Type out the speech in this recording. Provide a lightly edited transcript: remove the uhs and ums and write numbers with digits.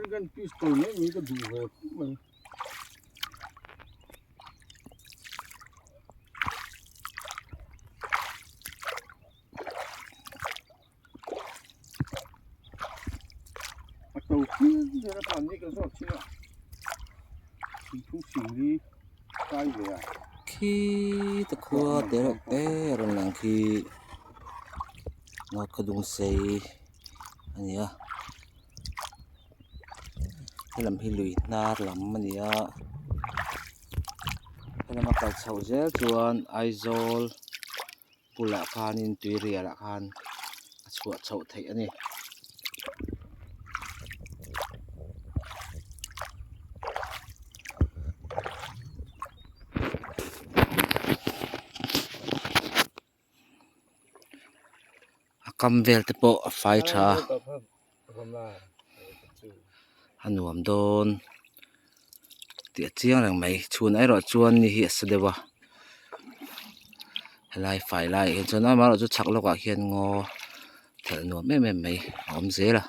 American pistol mai mai ka duh ve khawp mai. A to fir ber a khan ni ka zawt chin a thingthu singli kai ve a. Khi te khua te reuh te a rawn lang khi North Khawdungsei a ni a helam hi lui hnar lam a ni a helama kal chhoh zel chuan Aizawl bulah khanin tuirial ah khan a chhuah chhoh theih a ni. A kam vel te pawh a fai tha a a nuam dawn tih a chiang reng mai chhun erawh chuan ni hi a sa deuh a helai fai laiah hian chuan amaherawhchu chhak lawkah hian ngaw thelh nuam em em mai a awm zel a.